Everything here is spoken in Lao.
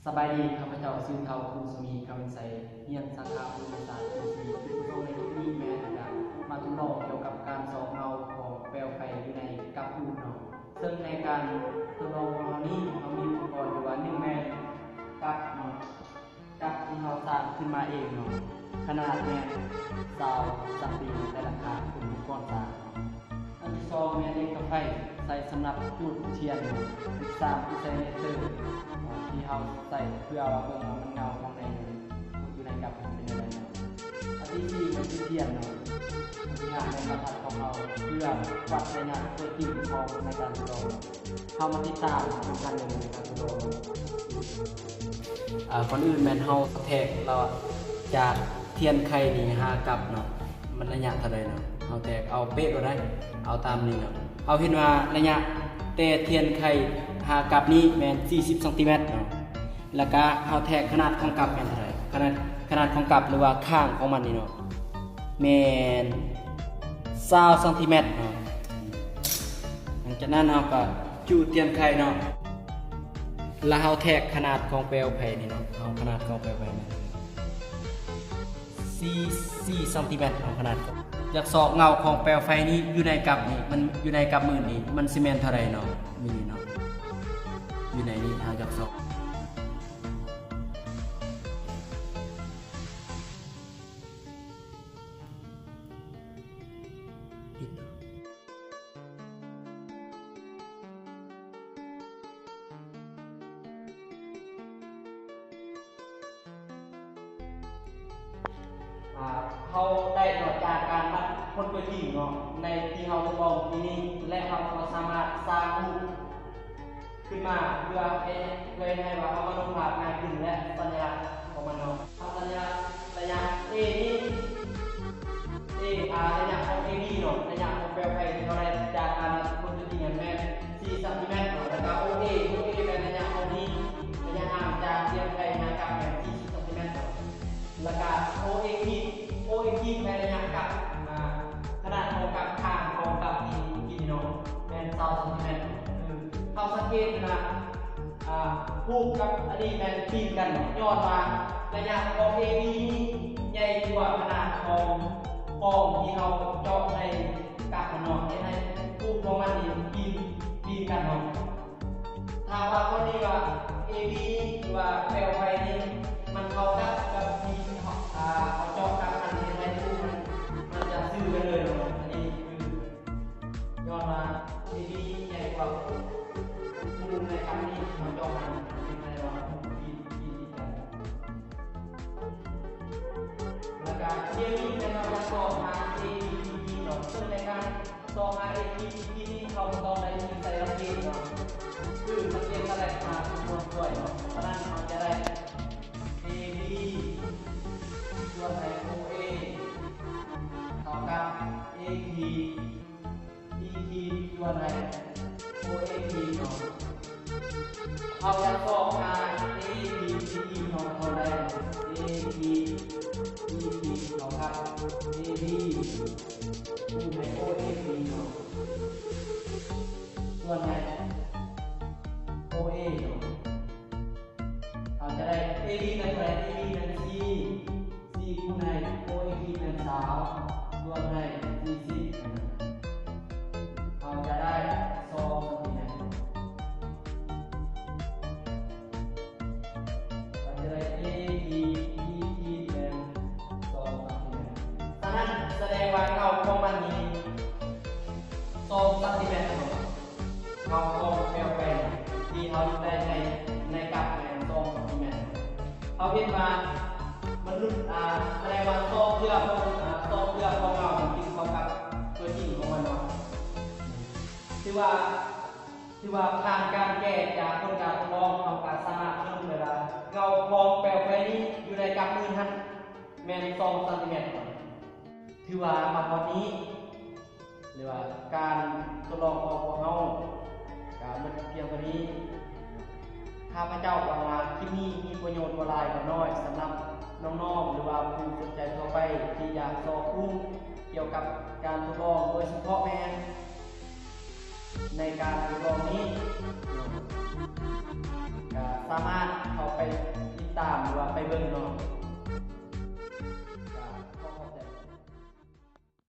ສະບາຍດີ, ຂ້າພະເຈົ້າຊື່ທ້າວ ຄຸນສະໝີ ຄຳວິນໄຊ, ຮຽນສາຂາພູມສາດ ປີສີ່. ຈຸດປະສົງໃນຄລິບນີ້ແມ່ນຈະມາທົດລອງກ່ຽວກັບການຊອກເງົາຂອງແປວໄຟຢູ່ໃນກັບອື່ນເນາະ. ເຊິ່ງໃນການທົດລອງຂອງເຮົານີ້ ເຮົາມີອຸປະກອນຢູ່ວ່າ ໜຶ່ງແມ່ນກັບເນາະ, ກັບທີ່ເຮົາສ້າງຂຶ້ນມາເອງເນາະ, ຂະໜາດແມ່ນຊາວຊັງຕີແຕ່ລະຂ້າງ ເປັນອຸປະກອນສ້າງເນາະ. ອັນທີສອງແມ່ນເຫຼັກກັບໄຟ ໃຊ້ສຳລັບຈູດທຽນເນາະ. ອັນທີສາມຄືໃຊ້ເລເຊີ ທີ່ເຮົາໃຊ້ເພື່ອວ່າເບິ່ງວ່າມັນເງົາຂອງໃນ ຢູ່ໃນກັບມັນເປັນຈັ່ງໃດເນາະ. ອັນທີສີ່ແມ່ນຈຸດທຽນເນາະ. ອັນທີຫ້າແມ່ນບັນທັດຂອງເຮົາ ເພື່ອວັດໄລຍະຕົວຈິງຂອງໃນການທົດລອງເນາະ. ເຮົາມາຕິດຕາມນຳກັນເລີຍໃນການທົດລອງ. ອາ ກ່ອນອື່ນແມ່ນເຮົາແທກລະຫວ່າງຈາກທຽນໄຂນີ້ຫາກັບເນາະ ມັນໄລຍະເທົ່າໃດເນາະ. ເຮົາແທກເອົາເປະໂລດໄດ໋ ເອົາຕາມນີ້ເນາະ. ເຮົາເຫັນວ່າໄລຍະແຕ່ທຽນໄຂຫາກັບນີ້ແມ່ນສີ່ສິບຊັງຕີແມັດເນາະ. ແລ້ວກະເຮົາແທກຂະໜາດຂອງກັບແມ່ນເທົ່າໃດ? ຂະໜາດ ຂະໜາດຂອງກັບ ຫຼືວ່າຂ້າງຂອງມັນນີ້ເນາະ ແມ່ນຊາວຊັງຕີແມັດເນາະ. ຫຼັງຈາກນັ້ນເຮົາກະຈູດທຽນໄຂເນາະ ແລ້ວເຮົາແທກຂະໜາດຂອງແປວໄຟນີ້ເນາະ. ເອົາຂະໜາດຂອງແປວໄຟນີ້ ສີ່ ສີ່ຊັງຕີແມັດເນາະ ຂະໜາດ. ຢາກຊອກເງົາຂອງແປວໄຟນີ້ຢູ່ໃນກັບນີ້ ມັນຢູ່ໃນກັບໝື່ນນີ້ ມັນຊິແມ່ນເທົ່າໃດເນາະ? ມີນີ້ເນາະ ຢູ່ໃນນີ້ ເຮົາຢາກຊອກ ອາ ເຮົາໄດ້ນອກຈາກການວັດຜົນຕົວຈິງເນາະ ໃນທີ່ເຮົາທົດລອງທີ່ນີ້ ແລະ ເຮົາກໍສາມາດສ້າງຮູບຂຶ້ນມາ ເພື່ອໃຫ້ ເພື່ອເຮັດໃຫ້ວ່າເຮົາມະໂນພາບງ່າຍຂຶ້ນ ແລະ ສັນຍະລັກຂອງມັນເນາະ. ສັນຍະລັກໄລຍະເອນີ້ ເອ ອາ ໄລຍະຂອງເອບີເນາະ ໄລຍະຂອງແປວໄຟທີ່ເຮົາໄດ້ຈາກການວັດຜົນຕົວຈິງນັ້ນແມ່ນສີ່ຊັງຕີແມັດເນາະ. ແລ້ວກະໂອເອ ໂອເອແມ່ນໄລຍະຂອງນີ້ ໄລຍະຫ່າງຈາກທຽນໄຂຫາກັບແມ່ນສີ່ສິບຊັງຕີແມັດເນາະ. ແລ້ວກະໂອເອຂີດ ໂອເອຂີດແມ່ນໄລຍະກັບ ອາ ຂະໜາດຂອງກັບຂ້າງຂອງກັບທີ່ກິນເນາະ ແມ່ນຊາວຊັງຕີແມັດເນາະ. ເຮົາສັງເກດນະ ອາ ຮູບກັບອັນນີ້ແມ່ນປີ້ນກັນເນາະ ຍ້ອນວ່າໄລຍະຂອງເອບີນີ້ໃຫຍ່ກວ່າຂະໜາດຂອງ ຂອງທີ່ເຮົາເຈາະໃນກັບຫັ້ນເນາະ ເຮັດໃຫ້ຮູບຂອງມັນນີ້ປີ້ນ ປີ້ນກັນເນາະ. ຖ້າວ່າກໍນີ້ວ່າເອບີ ຫຼືວ່າແປວໄຟນີ້ ມັນເຂົ້າກັບ ກັບທີ່ເຮົາ ອາ ເຮົາເຈາະກັບຫັ້ນ ເຮັດໃຫ້ຮູບມັນ ມັນຈະຊື່ກັນເລີຍເນາະ. ອັນນີ້ຄື ຍ້ອນວ່າເອບີໃຫຍ່ກວ່າຮູບໃນກັບນີ້ ເຮົາເຈາະຫັ້ນ ເຮັດໃຫ້ວ່າຮູບ ແລ້ວກະດຽວນີ້ແມ່ນເຮົາຈະຊອກຫາເອບີພີພີເນາະ. ເຊິ່ງໃນການຊອກຫາເອບີພີພີນີ້ ເຮົາກໍຕ້ອງໄດ້ອີງໃສ່ຫຼັກເກນເນາະ ຄືຫຼັກເກນສະແລັກມາຄຳນວນຊ່ວຍເນາະ. ສະນັ້ນເຮົາຈະໄດ້ເອບີສ່ວນໃຫ້ໂອເອ ເທົ່າກັບເອຂີດ ບີຂີດສ່ວນໃຫ້ໂອເອຂີດເນາະ. ເຮົາຈະຊອກຫາເອບີພີພີເນາະ ເທົ່າໃດ? ເອບີພີພີເທົ່າກັບເອບີ ຄູນໃຫ້ໂອເອພີເນາະ ສ່ວນໃຫ້ໂອເອເນາະ. ເຮົາຈະໄດ້ເອບີແມ່ນເທົ່າໃດ? ເອບີແມ່ນສີ່ ສີ່ຄູນໃຫ້ໂອເອພີແມ່ນຊາວ ສ່ວນໃຫ້ສີ່ສິບ ເຮົາຈະໄດ້ສອງຊັງຕີແມັດ. ເຮົາຈະໄດ້ເອບີພີພີແມ່ນສອງຊັງຕີແມັດ. ສະນັ້ນສະແດງວ່າເງົາຂອງມັນນີ້ສອງຊັງຕີແມັດເນາະ. ເຮົາຕ້ອງແປວໄປທີ່ເຮົາໄດ້ໃນ ໃນກັບແມ່ນສອງຊັງຕີແມັດ. ເຮົາເຫັນວ່າມັນຫຼຸດ ອາ ສະແດງວ່າສອງເທື່ອຂອງ ອາ ສອງເທື່ອຂອງເຮົາມັນກິນເຂົ້າກັບຕົວຈິງຂອງມັນເນາະ. ຖືວ່າ ຖືວ່າຜ່ານການແກ້ຈາກຜົນການທົດລອງ ເຮົາກະສາມາດສະຫຼຸບໄດ້ວ່າເງົາຂອງແປວໄຟນີ້ຢູ່ໃນກັບໝື່ນຫັ້ນແມ່ນສອງຊັງຕີແມັດ. ຖືວ່າມາຮອດນີ້ ຫຼືວ່າການທົດລອງຂອງພວກເຮົາກະໝົດພຽງເທົ່ານີ້. ຂ້າພະເຈົ້າຫວັງວ່າຄລິບນີ້ມີປະໂຫຍດບໍ່ຫຼາຍກໍໜ້ອຍ ສຳລັບນ້ອງໆ ຫຼືວ່າຜູ້ສົນໃຈທົ່ວໄປທີ່ຢາກຊອກຮູ້ກ່ຽວກັບການທົດລອງ ໂດຍສະເພາະແມ່ນໃນການທົດລອງນີ້ ກະສາມາດເຂົ້າ ໄປຕິດຕາມ ຫຼືວ່າໄປເບິ່ງເນາະ.